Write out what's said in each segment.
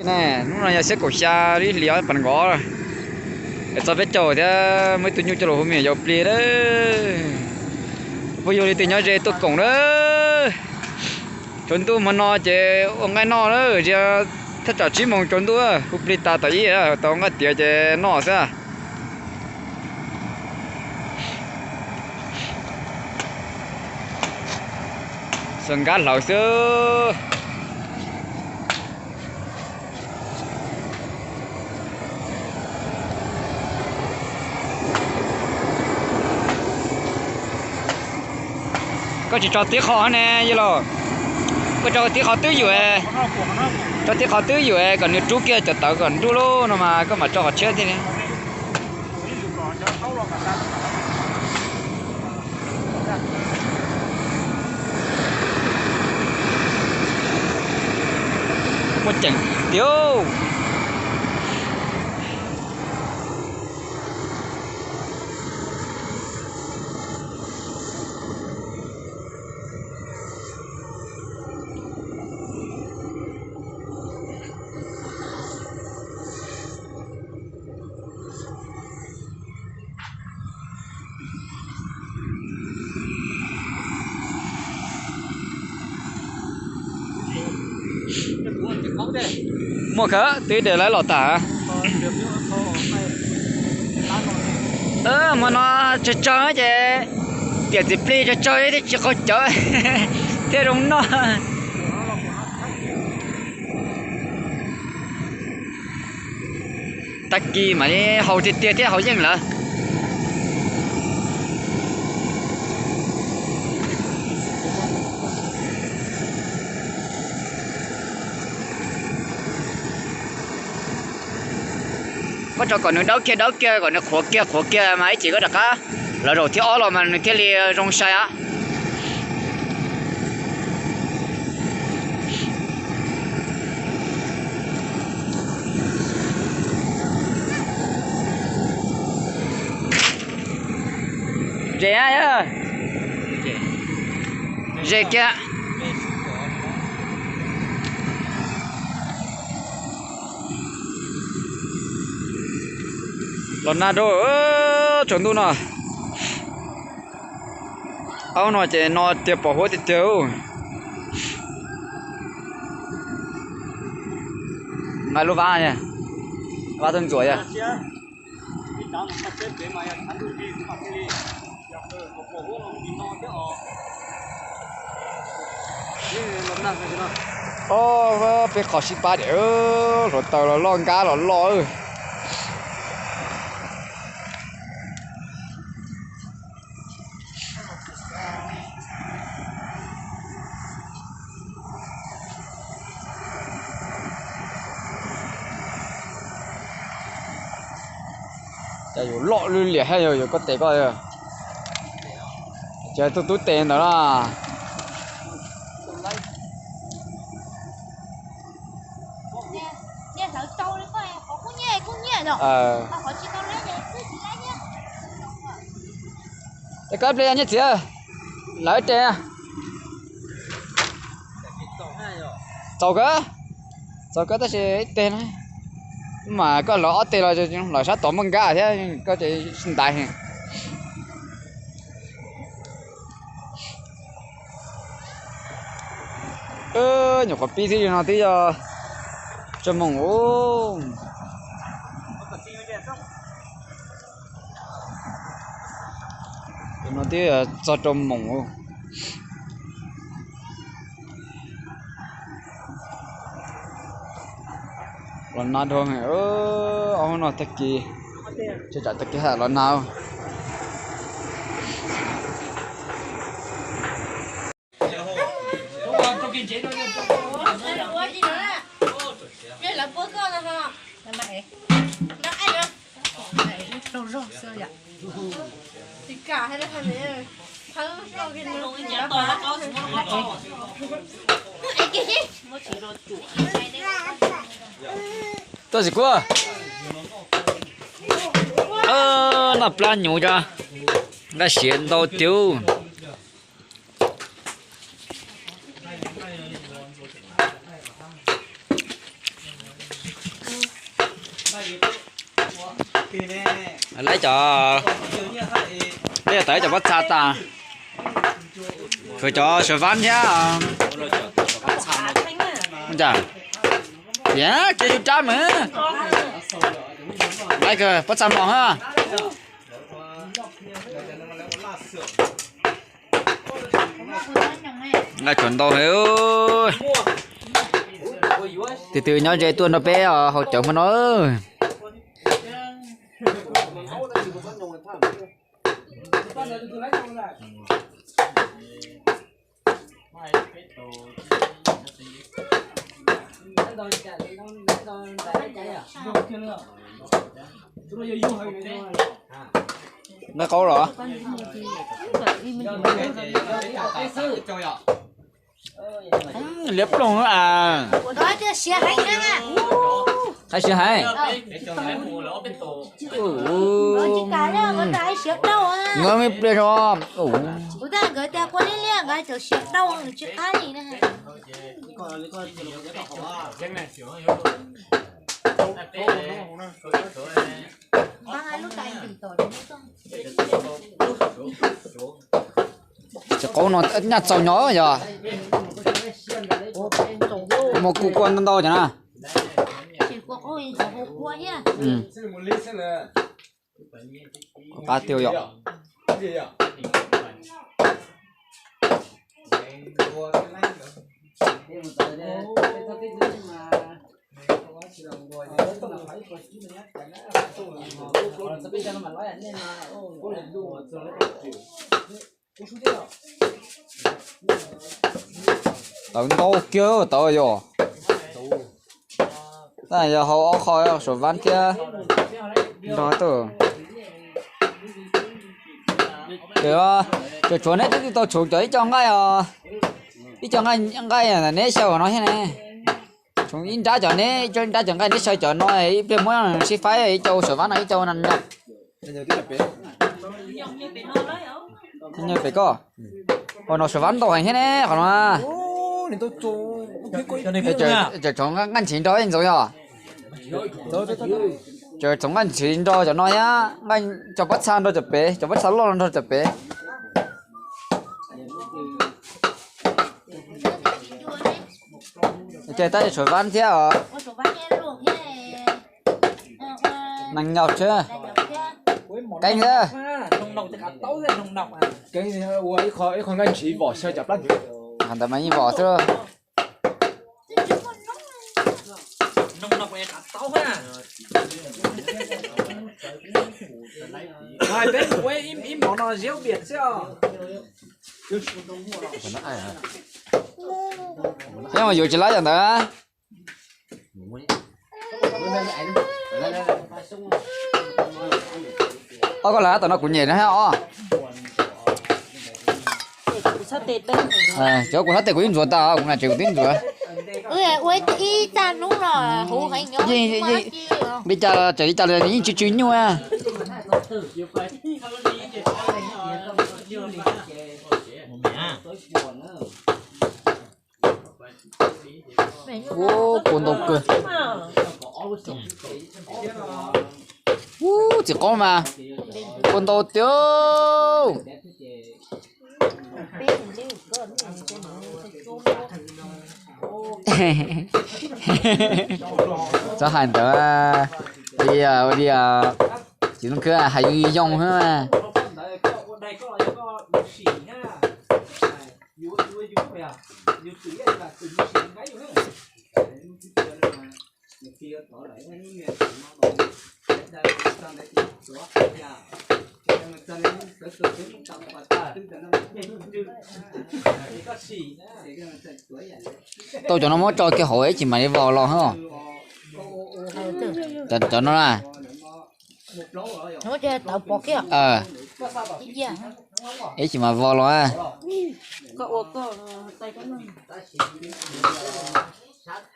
Ne, hnub no yog xiab kaum xya ib hlis ob phav nees nkaum, es txog peb caug thiab muaj ib tug nyuj coj los hu me nyuam yaus plig lawm. Puas yog leej twg nyob ze tuaj koom na. Tsaus ntuj hmo no ces ua nqaij noj na, ziag thaj tsam tsib moos tsaus ntuj, hu plig tas tom ib, tau nqaij tiav ces noj xwb. Xaws nkab hlawv xwb. Koj tsis tso tib qho ne yawg laus? Koj tso tib qho twb yuam, tso tib qho twb yuam kom nws rub kiag cov tawv kom nruj lub no mas koj mam tso qhov tshiab thiaj li. Muaj ceem tiag. Muaj khawb twb de lawv los tas. Hmo no tsawg tsawg ces tiam txiv plig tsawg tsawg thiaj tsis qaug cawv thiaj zoo noj. Tag kis mam li haus tiag tiag thiab haus yeej lawm. Koj tso kom nws dawb kiag dawb kiag kom nws qhuav kiag qhuav kiag mas ib chim koj rov qab lawv zaum thib ob los mas nws thiaj li zoo sai os. Ze, ze kiag. Los nag rau tsaus ntuj no. Aub no ces no tiag pom huab tiag tiag. Nqa lub vab, vab tuaj ntxuam yog. Ob peb qho sib pab diam, hluav taws los loj nkab los loj. Cas yuav loj lwj liam thiab yog yuav koj tes koj. Ces tus tub tes ntawd na. Es koj ib pliag nyiaj txiv, lawv ib pliag. Txaus kawg, txaus kawg tab sis ib teg na. Mas koj lawv ob teg los lawv sab tod muaj nkab thiab koj ces sib ntais. Nyuam qhuav pib xwb no twb yog tso moos ub. No twb txog rau moos. Los nag dhau, ob hnub no tag kis, tsam tag kis ha los nag. Tuaj tsis kuaj. Noj plab nyuv tso, nqaij siav ntau tiag. Lawv cov, lawv tawm cov pob txha tas, khwv cov suav vab thiab. Tiag, cia yus rab mus. Lawv kawg pob txha mos ha. Nqa tsuag ntau heev. Tus twg nyob ze tuaj nrog peb haus cawv hmo no. Nqaij qaub los? Liab ploog a. Qhov siav heev. Nkawd me pliag os. Txiv qaub no nyaj txaus nyob yog. Muaj kuj kua ntau ntau cov na. Qab tiag yom. Tawv ntau kiag tawv yom. Tab yog hau ob qho suav vab thiab nrog tuaj. Ces tshuav neb twb tsis tau tshuav cov ib co nqaij os. Ib co nqaij neb xyaw no thiab ne. Tshuav ib nrab cov neb, ib nrab cov nqaij neb xyaw cov no ib pliag muab sib faib ib co suav vab no ib co na. Nyob pem koj. Qhov no suav vab ntau heev thiab ne qhov no. Tshuav nqaij ntshiv nrog ib ntxoov yog. Tshuav nqaij ntshiv nrog cov no thiab, cov pob txha nrog cov pem, cov pob txha loj nrog cov pem. Ces tab sis suav vab thiab os. Neeg nyaum thiab. Keeb thiab. Ntawd mas yeej vos xwb. Yog yuav tsis lab yog ntawd. Ob koj lawv tom no kuv nyem no os. Cov kuv xab tes kuv twb ntxuav tag, kuv lam tsev kuv twb ntxuav. Ua ib tag hnub los huv heev. Li cas tseem li cas los yeej tsw tsw nyuj. Ua kua ntau kawg. Ub, txiv qaub mas kua ntau tiag. Txhob hais ntawd, ua li, ua li, txiv Nuj Khwb hais yoo yoo xwb. Tau cov no muab tso kiag hauv ib chim mam li vos los. Cov no na. Ib chim mam vos los.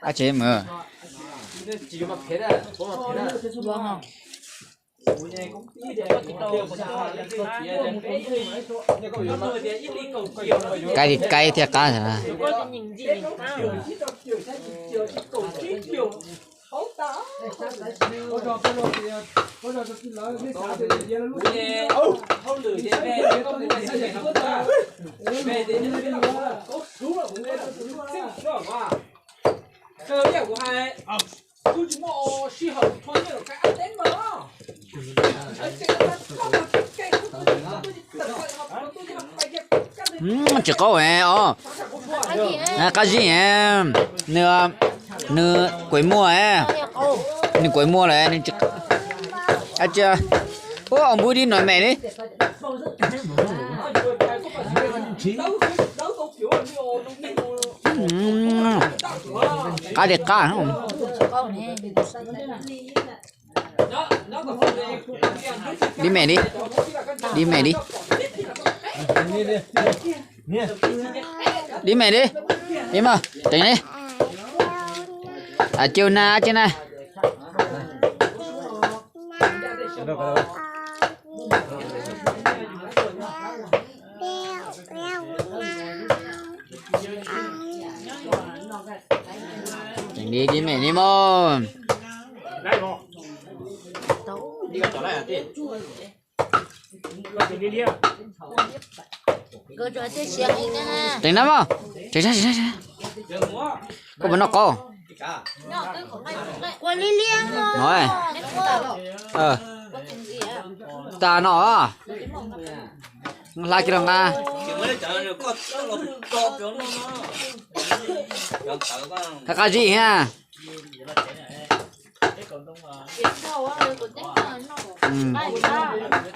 Ab tsev mus. Kaib li kaib thiaj qab. Tsis qaub os. Qab zib, nws, nws kuav muag, nws kuav muag lawm. Ua npus di no me li. Qab li qab. Di me li, di me li, di me li, di mas teev li. Cia na, cia na. Teev li, di me li mog. Teev na mog. Koj puas noj qaub? No, tas no, hla kiag los nqa. Qab qab zib ha.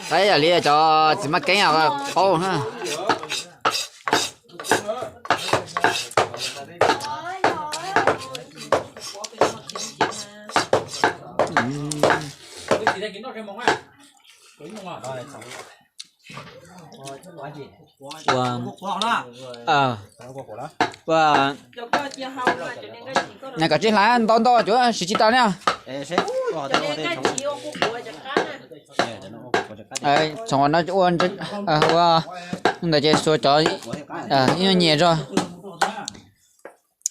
Qab yam li cov txiv maj keeb qaub na. Ua, koj tsis hla ntau ntau, tsuav siv tsis tau ne. Txhoov ua ntawd ces xuas cov ib nyuag nyias zog.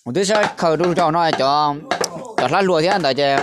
Kuv twb saib khaws rau zaum no cov, cov hlab hluas thiab ntawd ces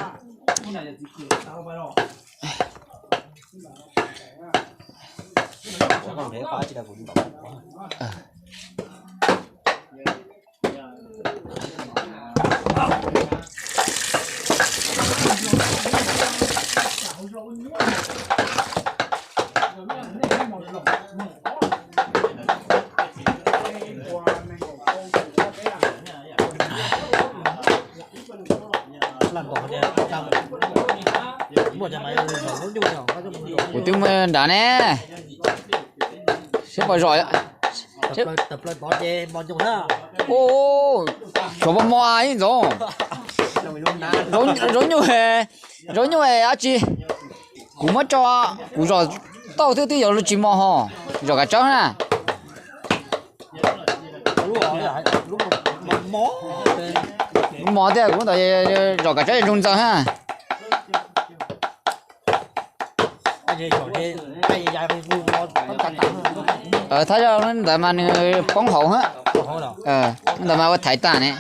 Kuv twb muaj nrad ne. Seb puas zom. Ua, tshuav mos mos ib ntxoov. Zaub nyuj, zaub nyuj dab tsi. Kuv muab tso, kuv zom tau twb twb yuav tsis mos hos. Zom kav tsawb na. Mos tiag, kuv ntawd zom kav tsawb zoo ntxaws ha. Thab ntawd mas nws poob hauv, ntawd mas ua thaiv tag ne.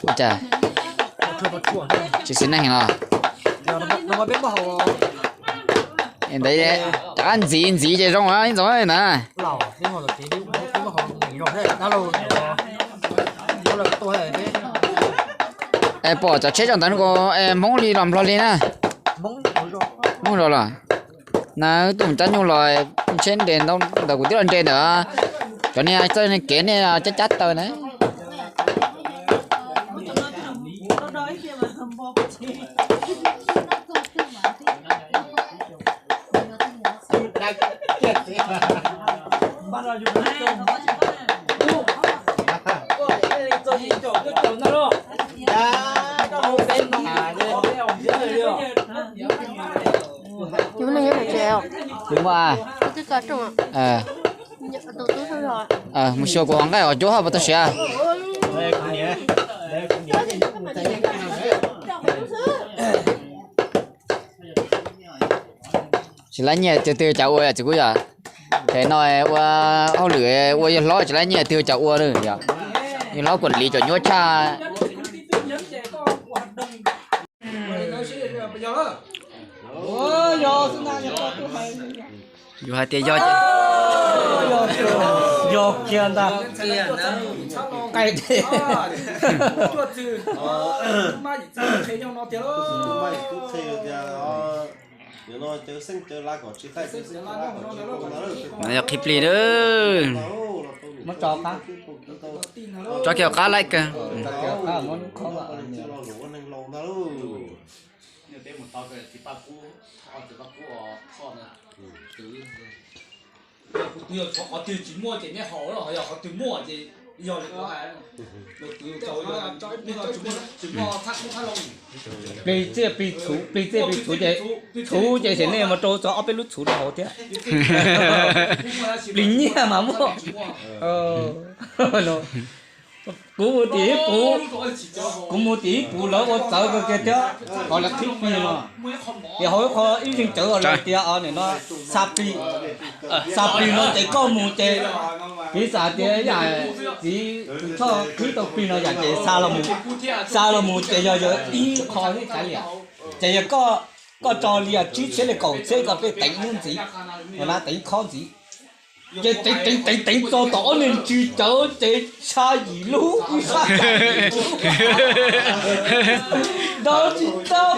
Ua cas tsis xis neej los? Ntawd rov qab ntxiv ntxiv ces zoo ib ntxoov na. Es pom cov tsheb tso ntawd no, Hmoob li los Nplog li na? Hmoob los los. Na, wb tuaj mus cab nyuj los tsheb nres ntawd, kuv twb los nres ntawm cov niag txawj kev nej cab cab taw na. Yus ne yog tsev. Yus muaj. Mus xyuas kuv hov nqaij os, cuab haj puas tau siav. Tsis laib nyiaj tiag twg cas ua yom txiv kuv yom. Ces no ua hauj lwm ua yawg hlob tsis laib nyiaj tiag twg cas ua yom. Yawg hlob kuam li cov nyuaj tshaj. Yus hais tias yog ces yog kiag ntag. Qaij no yog qhib plig na. Tso kiag qab laib kawg. Plig txiaj plig txhuv, plig txiaj plig txhuv ces, txhuv ces xyov nej mus rau txog ob peb lub txhuv rau hauv thiab. Plig nyiaj mas muaj. Kuv mus tim ib puv, kuv mus tim ib puv lawv ua txawv kawg kiag thiab, qhov lawv qhib plig no. Ces hauv ib qho ib zeeg cawv lawv tias no xa plig, xa plig no ces koj mus ces, piv xam tias yam txiv Thoj qhib tau plig no yam ces xa los mus, xa los mus ces yog yog ib qho ib kav liam, ces yog koj, koj tso li tsib txhiab li kaum txhiab koj peb teev ib ntxiv, na teev ib khob ntxiv. Ces teev teev teev teev txog tom ob niag ntsws cawv ces tsha yim lub, ib sab tsha yim lub. Nrog tsis tau.